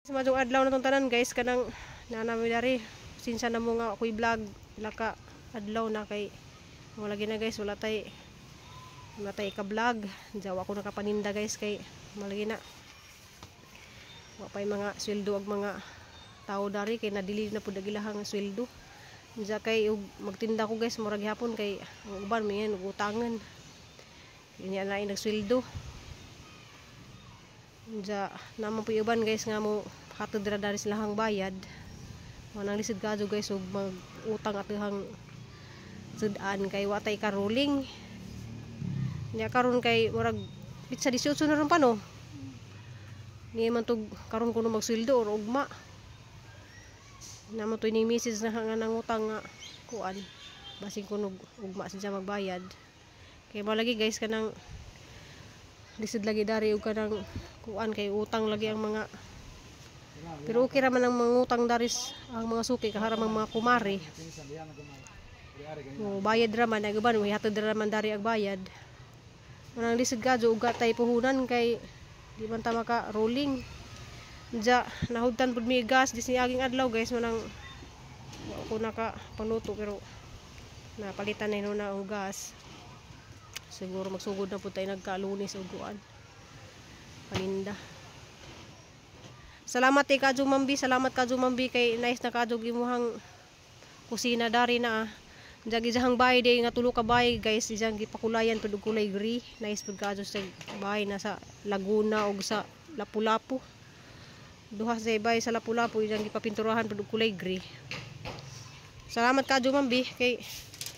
Maayong adlaw na tong tanan, guys, kanang naa nami dari. Sinsa na mo nga ako'y vlog laka adlaw na kay wala lagi na, guys, wala tay ka vlog. Jawa ako nakapaninda, guys, kay malagi na wa pay mga sweldo ag mga tao dari kay nadili na pud ang ilahang sweldo. Diya kay ug magtinda ko, guys, murag gihapon kay ang uban may ug utangan. Kaya na ay nagsweldo. Diya naman po uban, guys, nga mo hatod ra dari silahang bayad. Manang lisod kadto, guys, ug mag-utang atihang sud-an kay wa tay karuling. Nya karon kay murag pitsa 18 na ron pa, no. Niya man tug karon kuno magsweldo or ugma. Namo to ning message na nga nangutang nga kuan. Basin kuno ugma siya magbayad. Kay malagi, guys, kanang lisod lagi dari ug kanang kuan kay utang lagi ang mga, pero okay ra man ang mangutang daris ang mga suki kahara ang mga kumare. O, bayad ra man ag uban, hatod ra man dari ag bayad. Manang lisod kadto ug tay puhunan kay di man ta maka rolling. Diya nahudtan pud mi gas dis ni aging adlaw, guys, manang wa ko naka pangluto pero napalitan na na ang gas. Siguro magsugod na pud tayo nagkalunis og kuan paninda. Salamat kay Kadyo Mambi, salamat, Kadyo Mambi, kay nice na kadyo imuhang kusina dari na ah. Diyan isang bahay day nga tulo ka bahay, guys, isang gipakulayan pud og kulay gray. Nice pud kadyo sa bahay na sa Laguna og sa Lapu-Lapu. Duha sa bahay sa Lapu-Lapu isang gipapinturahan pud og kulay gray. Salamat, Kadyo Mambi, kay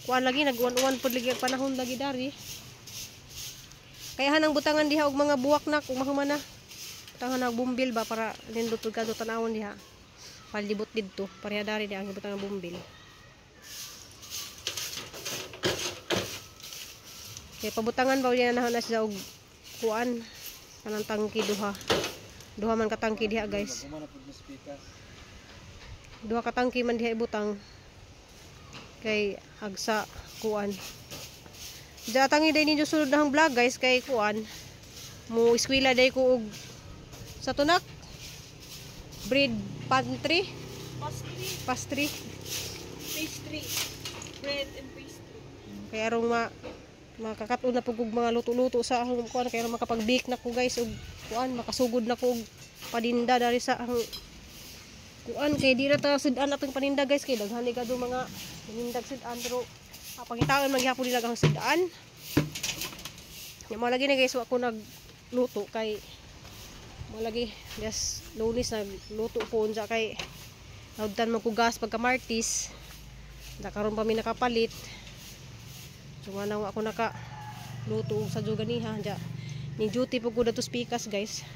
kuan lagi nag-uwan-uwan pud lagi ang panahon lagi dari. Kaya hanang butangan diha og mga buwak na kung mahuman na. Butangan og bumbil ba para nindot pud kadto tanawon diha. Palibot didto, pareha dari diha ang butangan bumbil. Kay pabutangan ba niya na siya og kuan kanang tangki duha. Duha man ka tangki diha, guys. Duha ka tangki man diha ibutang kay agsa kuan. Diya tangi day ninyo sulod na ang vlog, guys, kay kuan mo eskwela day ko og sa tunak bread pantry. Pastry. Pastry. Pastry. Bread and pastry. Kay arong ma makakaton na pug og mga luto-luto sa akong kuan kay aron makapag-bake na ko, guys, og kuan makasugod na ko og paninda dari sa ang kuan kay di na ta sud-an atong paninda, guys, kay daghan ni kadto mga panindag sud-an pero pangitaon man gihapon nila ang sud-an. Nya mo lagi na, guys, wa ko nagluto kay mo lagi just Lunes nagluto ko unsa kay nahudtan man ko gas pagka Martes da karon pa mi nakapalit. So manang ako naka luto og sa ganiha ja ni duty po ko dato pikas, guys,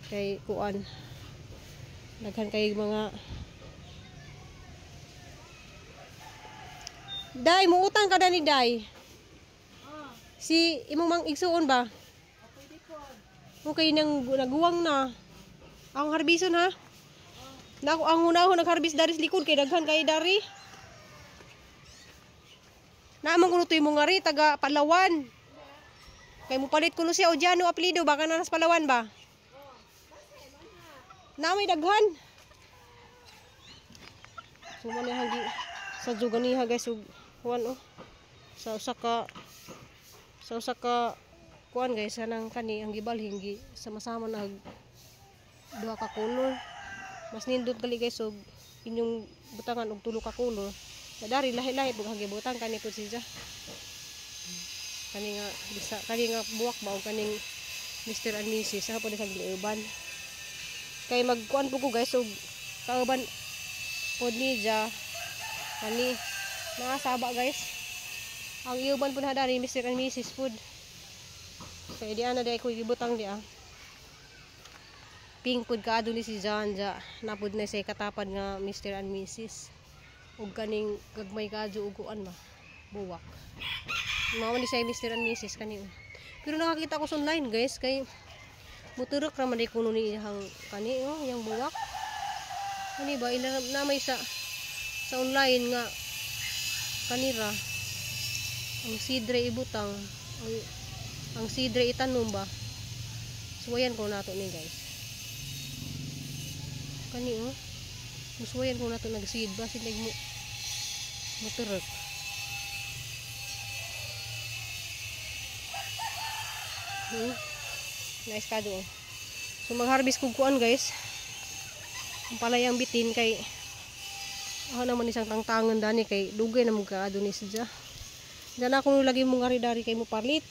kay kuan daghan kay mga. Day, muutang ka ni Day. Si imong mang igsuon ba? Okay nang naguwang na. Ang harbison ha. Na ako ang unahon nagharbis dari sa likod kay daghan kay dari. Naamang kuno to'y mo nga ri, taga Palawan. Kay mo palit kuno siya Odiano apelido baka na nas Palawan ba? Namay daghan. So man hagi sa juganiha, guys, ug kuan oh. Sa usa ka kuan, guys, kanang kani ang gibalhin gi sama-sama na duha ka color. Mas nindot gali, guys, og inyong butangan og tulo ka color. Sa dari lahi-lahi pug ang gibutang kani pud siya. Kani nga bisa kani nga buwak ba og kaning Mr. and Mrs. Sa pud sa giuban. Kay magkuan po ko, guys, og kauban pod ni ja kani nakasaba, guys. Ang iuban po na dari Mr. and Mrs. Food. Kay di ana dai ko gibutang di ah. Pink pud kaado ni si John ja napud na siya katapad nga Mr. and Mrs. Ug kaning gagmay kadyo ug kuan ba buwak. Mao ni siya Mr. and Mrs. kani. Pero nakakita ko sa online, guys, kay muturok ra man di kuno ni iyang kani oh, yang buwak. Kani ba ila na may sa online nga kanira ang sidre ibutang ang sidre itanom ba. So ayan ko nato ni, guys. Kani oh. Musuwayan ko na ito nag-seed. Basin like mo muturok. Nice kado oh. So mag-harvest kog kuan guys. Ang palayang bitin kay ako naman isang tangtangan dani kay dugay na mo kaado ni siya. Diyan ako lagi mo ngari dari kay mo palit.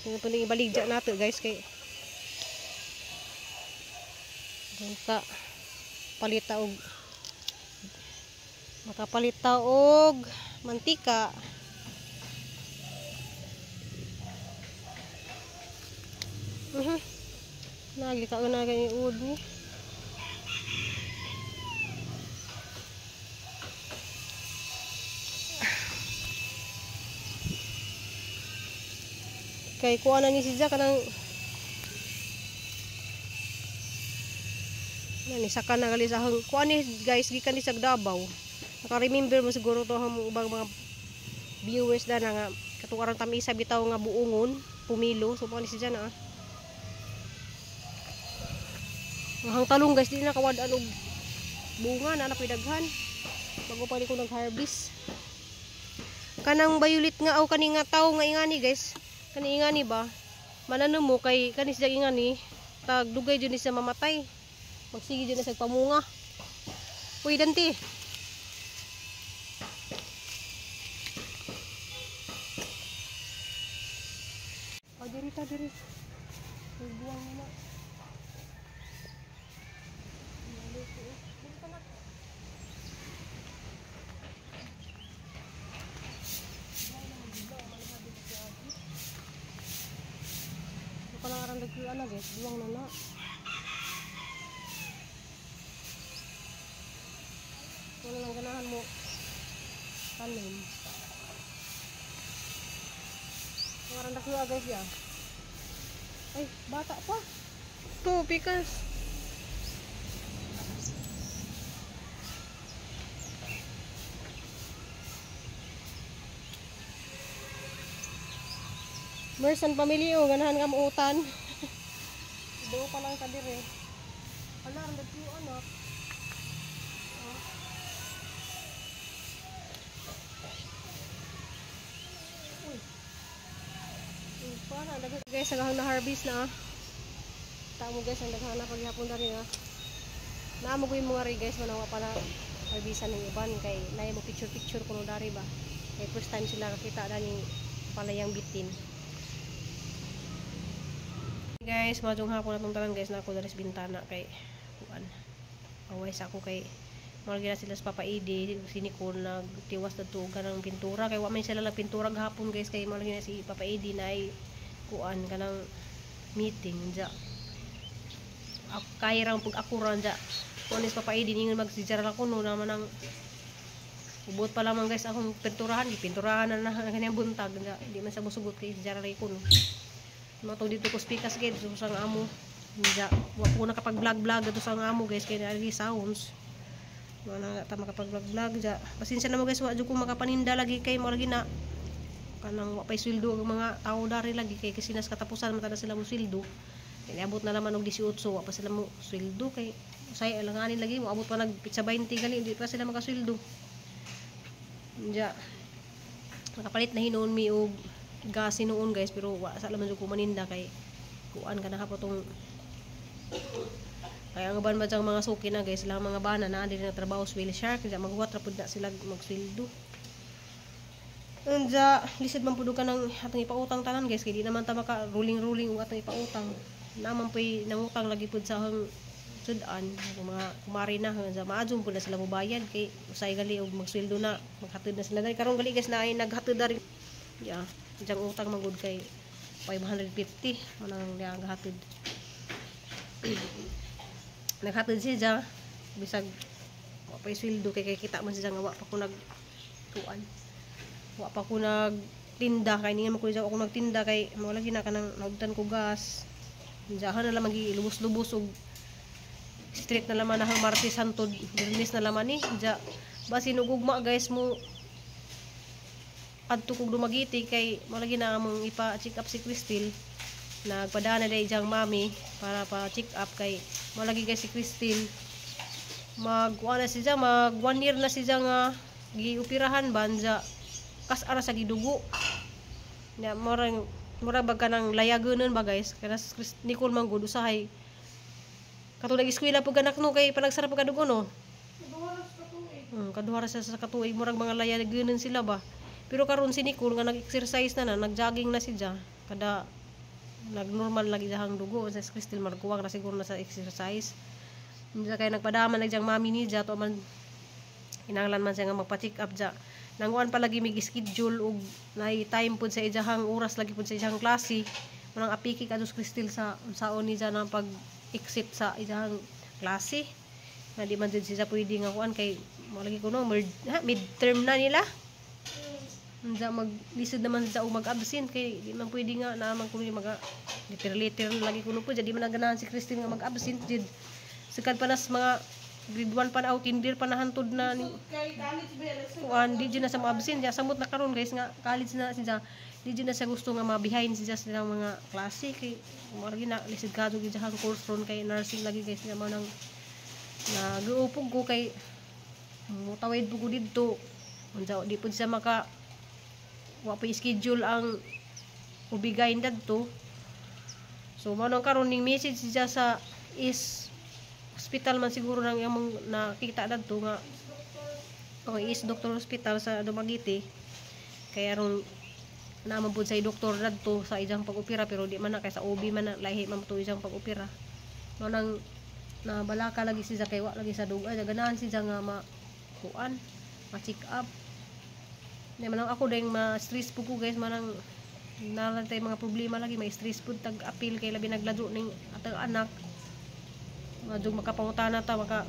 Yung pwedeng ibaligya nato guys kay doon ta palita og makapalita og mantika. Nagi ka na gani uod ni. Kay kuha na ni siya kanang nani saka na gali sa kuha ni guys gikan ni sa Davao. Naka-remember mo siguro to ang ubang mga viewers da na nga katong aron tamisa bitaw nga buongon pumilo, so kuha ni siya na. Ang talong guys di na kawad-an og bunga na napoy daghan. Bago pa ni ko nag-harvest. Kanang violet nga aw kani nga tawo nga ingani guys. Kani ingani ba? Manano mo kay kani siya ingani tag dugay jud ni siya mamatay. Magsige jud na siya pamunga. Uy danti. Oh diri ta diri. Uy buwang na. Ano guys, buwang na na. Wala lang ganahan mo tanim. Ang dako guys ya. Ay, bata pa. To pikas. Mersan pamilya, oh, ganahan ka mo utan. Do pa lang ka dire. Ala, ang dagko anak. Oh. Uy. Uy, para dagko guys, ang na harvest na. Ta mo guys, ang daghan na paghapon diri ah. Naamo ko yung mga ri guys, manawa pa na harvestan ng uban kay naay mo picture picture kuno dari ba. Kay first time sila nakita dani palayang bitin. Guys, maayong hapon atong tanan guys, na ako diri sa bintana kay kuan. Away sa ako kay malagi na sila sa Papa Edi, si Nicole nagtiwas dadto og kanang pintura kay wa man sila lang pintura gahapon guys kay malagi na si Papa Edi na ay kuan kanang meeting ja. Kay ra pug ako ra ja. Kuan ni Papa Edi ningon magsijar lang kuno naman ang ubot pa lamang guys akong pinturahan, gipinturahan na na kanyang buntag ja. Di man sa musugot kay sijar ra kuno. Matong dito ko speakers guys sa ang amo. Ja, wa ko nakapag-vlog-vlog dito sa ang amo guys kay naari sounds. Wala na ta makapag-vlog-vlog ja. Pasensya na mo guys, wa jud ko makapaninda lagi kay mo lagi na kanang wa pay sweldo ang mga tawo dari lagi kay kasi nas katapusan man ta na sila mo sweldo. Kay niabot na naman og 18 wa pa sila mo sweldo kay usay alanganin lagi moabot pa nag pitsa 20 gali di pa sila makasweldo. Ja. Nakapalit na hinuon mi og gas noon guys pero wa sa laman jud ko maninda kay kuan ka na hapon tong kaya ang uban ba diyang mga suki na guys lang mga bana na dili na trabaho sa whale shark kaya maghuwat ra pud na sila magsweldo. Unja lisod man pud ka nang atong ipautang tanan guys kay di naman ta maka ruling-ruling og atong ipautang. Naman puy nangutang lagi pud sa ahong sud-an mga kumari na unja maadjong pud na sila mobayad kay usay gali og magsweldo na maghatod na sila dali karon gali guys na ay naghatod na rin. Yeah. Diyang utang magud kay 550 manang diyang gahatod. Naghatod siya dya bisag wa pay sweldo kay kita man siya nga wa pa ko nag tuan. Wa pa ko nagtinda kay ningan man ko siya ako nagtinda kay mo lagi na kanang naugtan ko gas. Diyahan na lamang gilubos-lubos og street na laman na hang Martes hantod Biyernes na laman ni. Diya basin og ugma guys mo adto kog Dumaguete kay mo lagi na among ipa-check up si Cristel. Nagpadana day diyang mami para pa check up kay mo lagi guys si Cristel Mag kuan na siya, mag 1 year na siya nga gioperahan ba, anja kas ara sa gidugo. Nya murag murag ba kanang layagonon ba, guys. Kaya Nicole man gud usahay katong nag-eskwela pud kanak no, kay panagsara pud kadugo no. Kaduha ra siya sa katuig, murag mga layagonon sila ba. Pero karon si Nicole nga nag-exercise na na, nag-jogging na siya, kada nag-normal lagi siyang dugo. Sa Crystal markuwang ra siguro na sa exercise. Hindi kay nagpadama na diyang mami ni to man kinahanglan man siya nga magpa-check up dya. Nanguan pa lagi mig schedule ug nay time pud sa iyahang oras lagi pud sa iyahang klase. Manang apiki kadto Crystal sa unsaon ni na pag exit sa iyahang klase. Nga di man jud siya pwede nga kuan kay malagi ko no mid, ha, midterm na nila. Unsa maglisod naman siya og mag-absent kay di man pwede nga naa man kuno mga liter-liter lagi kuno po. Di man ganahan si Christine nga mag-absent jud. Sikat pa nas mga grade 1 pa na o kinder pa na hantod na ni kuan, di jud na sa ma-absent. Ya samot na karon, guys, nga college na siya, di jud na siya gusto nga ma-behind siya sa silang mga klase kay maragi na lisod kadto gid siyang course ron kay nursing lagi, guys. Nga mao nang nag-uupog ko kay mutawid po ko didto. Unsa di pud siya maka wa pa schedule ang ubigay dadto. So mao nang karon ning message siya sa is hospital man siguro nang imong nakita dadto nga oh, is Doctor Hospital sa Dumaguete, kaya aron naman pud sa doktor dadto sa iyang pag-opera, pero di man na kay sa OB man na, lahi man to iyang pag-opera. Mao nang nabalaka lagi siya kay wa lagi sa dugay, ganahan siya nga ma kuan, ma-check up. Di man lang ako dayong ma-stress po ko, guys, manang nalang tay mga problema lagi, may stress pud tag apil kay labi nagladro ning atang anak. Madug makapangutana ta, maka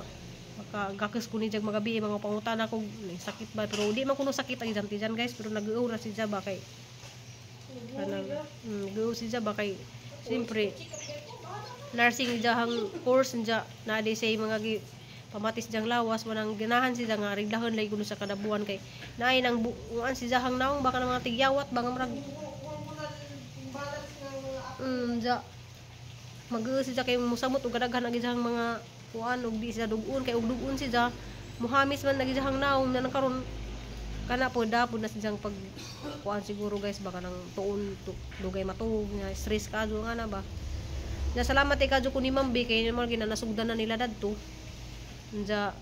makagakas ko ni jag magabi mga pangutana ko may sakit ba, pero di man kuno sakit ang ijang tiyan, guys, pero nag-uura si ba kay kanang nag si ba kay siyempre nursing ijahang course nja na di say mga gi pamatis jang lawas, manang ganahan siya nga reglahon lagi kuno sa kada buwan kay naay nang buuan si jahang naong baka ng mga tigyawat ba nga murag ja mag siya kay musamot og kadaghan ang ijahang mga kuan og di siya dugon kay og dugon siya muhamis man lagi ijahang naong na nang karon kana po da po na siyang pag kuan siguro, guys, baka nang tuon tu, dugay matuog nga stress kadyo nga na ba na. Salamat kay kadyo ko ni Ma'am B kay naman ginanasugdan na nila dadto. Unja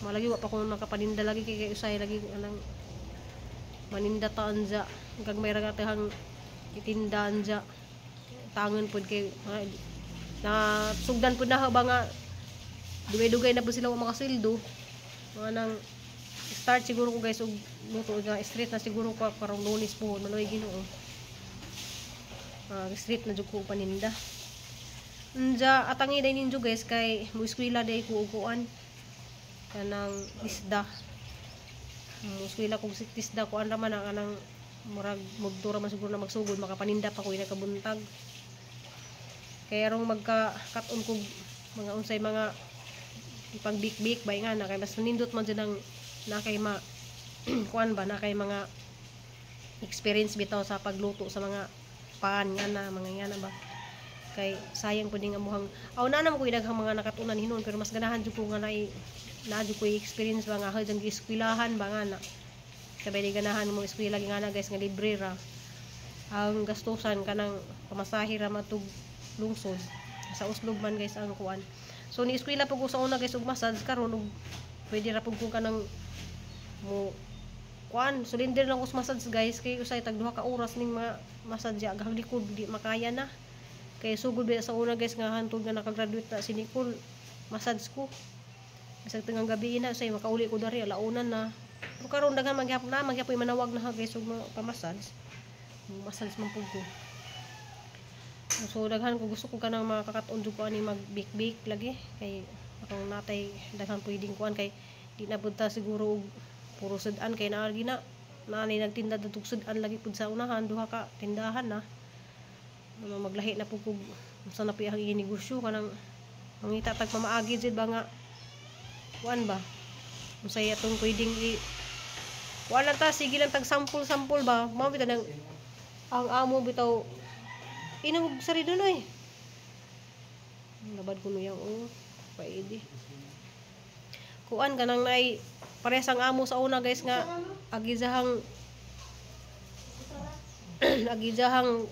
malagi wa pa ko nakapaninda lagi kay usay lagi anang maninda ta anja kag may ragatahang itinda anja tangon pod kay na sugdan pod na ba nga dugay-dugay na po sila wa makasweldo. Mga nang start siguro ko, guys, og luto nga street na siguro ko karong Lunes po manoy Ginoo. Street na jud ko paninda. Unja atangi day ninyo, guys, kay mo eskwela day ko og kuan kanang isda. Mo eskwela kog tisda, kuan ra man ang anang murag mudto ra man siguro na magsugod, makapaninda pa ko kabuntag kay arong magka kat-on kog mga unsay mga ipang bik-bik bay nga na kay mas nindot man jud ang na kay ma kuan ba na kay mga experience bitaw sa pagluto sa mga pan nga na mga nga na ba, kay sayang pud ning amuhang aw na naman ko daghang mga nakatunan hinuon, pero mas ganahan jud ko nga naay naa jud ko experience ba nga jang gieskwilahan ba nga na sabay di ganahan mo eskwela nga na, guys, nga libre ra ang gastusan, kanang pamasahe ra matug lungsod, sa Oslob man, guys, ang kuan. So ni eskwela pug ko sa una, guys, og massage. Karon og pwede ra pug ko kanang mo kuan, sulinder lang ko sa massage, guys, kay usay tag 2 ka oras ning mga massage ya gahang likod di makaya na. Kay sugod ba sa una, guys, nga hantod nga nakagraduate na si Nicole, massage ko bisag tingang gabi na, say makauli ko dari alaunan na. Pero karon daghan magyapon na magyapon manawag na ha, guys, og mga pamassage, massage man pug ko. So daghan ko gusto ko kanang makakaton jud ko ani mag bake bake lagi kay akong natay daghan pwedeng kuan kay di na pud ta siguro og puro sud-an kay naa na naanay nagtinda dadtog sud-an lagi pud sa unahan, duha ka tindahan na. Ano, maglahi na pud kog unsa na pud ang negosyo kanang mangita tag pamaagi jud ba nga kuan ba, unsay atong pwedeng i kuan lang ta, sige lang tag sample sample ba. Mao bitaw nang ang amo bitaw inang sarido noy. Labad ko niya, oh, pwede. Kuan kanang naay parehas ang amo sa una, guys, nga agizahang agizahang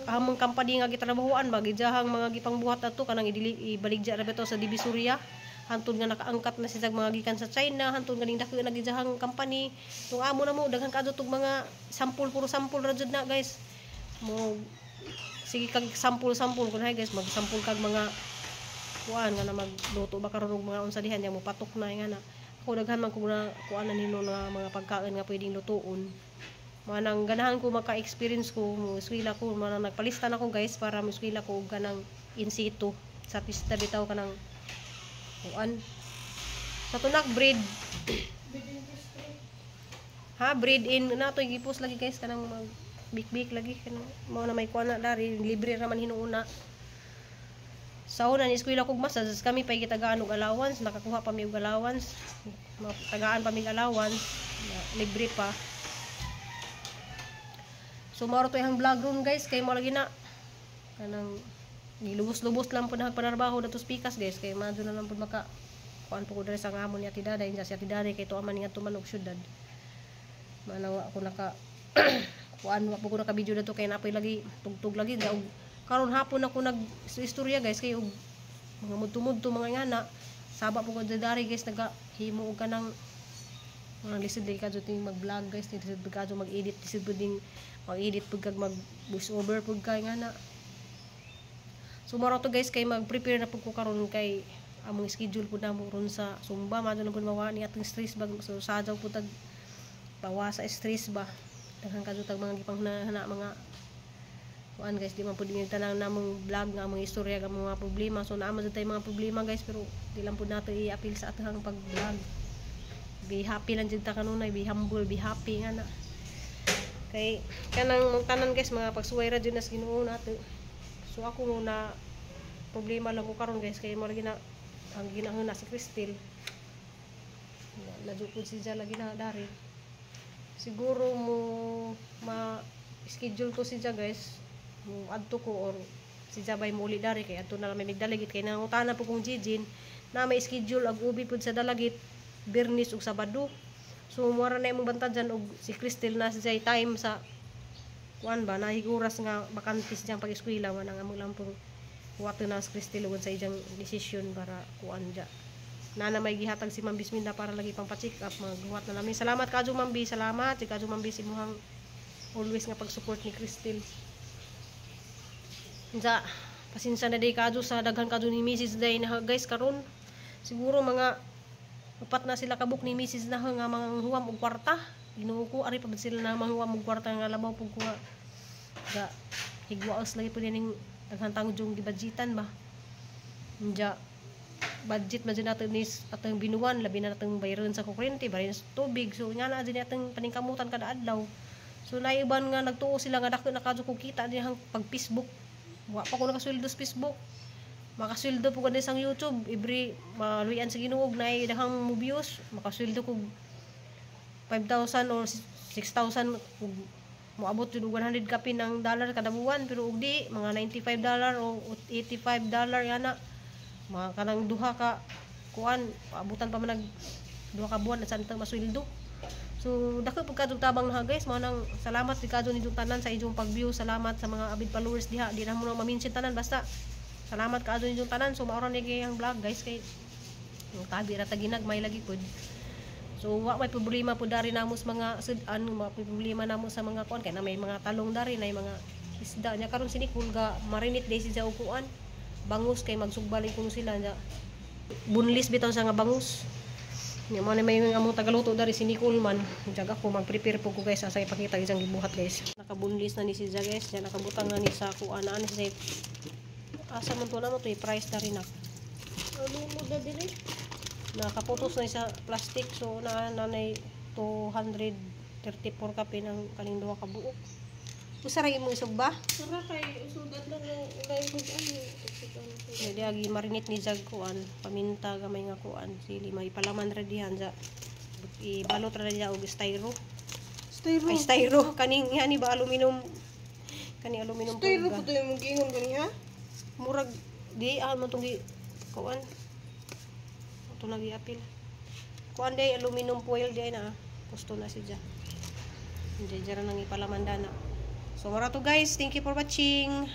among company nga gitrabahuan ba, gizahang mga gipangbuhat ato kanang ibaligya ra bitaw sa Divisoria, hantod nga nakaangkat na siya mga gikan sa China, hantod nga ning dako na gizahang company tung amo na mo daghan kaadto tug mga sample, puro sample ra jud na, guys. Mo sige kag sample sample kun hay, guys, mag sample kag mga kuan nga na magluto ba karon og mga unsa dihan mo patok na nga na ako daghan man kung na kuan na nino na mga pagkain nga pwedeng lutuon. Manang ganahan ko maka-experience ko mo eskwela ko, manang nagpalista na ko, guys, para mo eskwela ko og kanang in situ sa pista bitaw kanang kuan sa tunak bread. Bread and pastry. Ha, bread in na to gipos lagi, guys, kanang mag bik-bik lagi kanang mao na may kuan na dari, libre ra man hinuuna. Sa una ni eskwela kog massage kami pay gitagaan og allowance, nakakuha pa mi og allowance, tagaan pa mi og allowance na libre pa. So mao to ihang vlog room, guys, kay mo lagi na kanang gilubos-lubos lang pud nagpanarbaho dato sa pikas, guys, kay madto na lang pud maka kuan po ko diri sa amo ni Ate Daday. Si Ate Daday kay tuwa man nga tuman og syudad, manawa ako naka kuan, wa po ko naka video dato kay napoy lagi tugtog lagi og karon hapon ako nag istorya, guys, kay og mga mudto-mudto mga ngana saba po ko dari, guys, naga himo og kanang mga lisod lagi kadto ting mag-vlog, guys, lisod pud kadto mag-edit, lisod pud ding mag-edit pud kag mag voice over pud kay nga na. So mao to, guys, kay mag-prepare na pud ko karon kay among schedule pud namo ron sa Zumba, madto na pud mawa ni atong stress bag. So sadyaw pud tag bawa sa stress ba, daghan kadto tag mga gipanghuna mga kuan, guys. Di man pud yung tanang namong vlog nga among istorya nga mga problema. So naa man jud tay mga problema, guys, pero di lang pud nato i-appeal sa atong pag-vlog. Be happy lang jud ta kanunay, be humble, be happy nga na kay kanang mong tanan, guys, mga pagsuway ra jud nas Ginoo nato. So ako mo na problema lang ko karon, guys, kay mo lagi na ang ginahuna si Cristel na pud siya lagi na dari. Siguro mo ma schedule ko siya, guys, mo adto ko or si Jabay mo uli dari kay adto na lang may migdalagit kay nangutana po kong Jijin na may schedule ag ubi pud sa Dalagit Biyernes ug Sabado. So mura na imong bantad dyan og si Cristel na siya time sa kuan ba, nahiguras nga bakantis diyang pag-eskwela, man ang amo lang pong wato na si Cristel ug sa iyang desisyon para kuan dya. Nana may gihatag si Ma'am Bisminda para lagi pang pa-check up, maghuwat na namin. Salamat kadyo, Ma'am B, salamat si kadyo, Ma'am B, sa imuhang always nga pag-support ni Cristel. Unsa, pasensya na day kadyo sa daghan kadyo ni Mrs. Day na, guys, karon. Siguro mga upat na sila kabuk ni Mrs. na nga mga huwam og kwarta. Ginoo ko, ari pa ba sila na manghuwam og kwarta nga labaw pug ko nga ga higwaos lagi pud ning daghan tangjong gibudgetan ba. Unja budget man jud nato ni atong binuwan, labi na natong bayaran sa kuryente, bayaran sa tubig. So nga na jud atong paningkamutan kada adlaw. So naiban nga nagtuo sila nga dako na kadyo kog kita dihang pag Facebook. Wa pa ko nakasweldo sa Facebook. Makasweldo po gani sa YouTube every maluyan sa Ginoo og naay daghang mo views, makasweldo kog 5,000 or 6,000 ug moabot jud og 100 kapin ng dollar kada buwan, pero og di mga $95 o $85 yana, mga kanang duha ka kuan, abutan pa man nag 2 ka buwan sa antang masweldo. So dako pud kadtong tabang na, guys. Mao nang salamat di kadto ninyong tanan sa inyong pag-view. Salamat sa mga avid followers diha. Di na mo na ma-mention tanan, basta salamat kaadto ninyong tanan. So mao ra ni ang vlog, guys, kay ang tabi ra ta ginagmay lagi pud. So wa may problema pud dari namo sa mga sud-an, wa may problema namo sa mga kuan kay na may mga talong dari na mga isda nya. Karon si Nicole ga marinate day siya og kuan, bangus, kay magsugbalin kuno sila nya. Bunlis bitaw sa nga bangus. Nya mo na may among tagaluto dari si Nicole man. Jag ako mag-prepare po ko, guys, sa ipakita isang gibuhat, guys. Nakabunlis na ni siya, guys. Nya nakabutang na ni sa kuan na ani siya. Asa man to na mo to i-price na rin na. Ano mo na dili? Nakaputos na sa plastic, so na nanay 234 kapin ang kaning duha ka buok. Usa ra imong isugba? Sara kay usugat lang ng ulay ko ano. Hindi agi marinate ni jag kuan, paminta gamay nga kuan, sili may palaman ra dihan ja. Ibalot ra niya og styro. Styro. Ay, styro kaning yani ba, aluminum, kaning aluminum. Styro po po to yung gingon kaniya. Murag di ah mo tong gi kuan. Ato nang giapil. Kuan day, aluminum foil day na. Ah. Gusto na siya. Hindi dyan nang ipalamanda na. So, mao ra to, guys. Thank you for watching.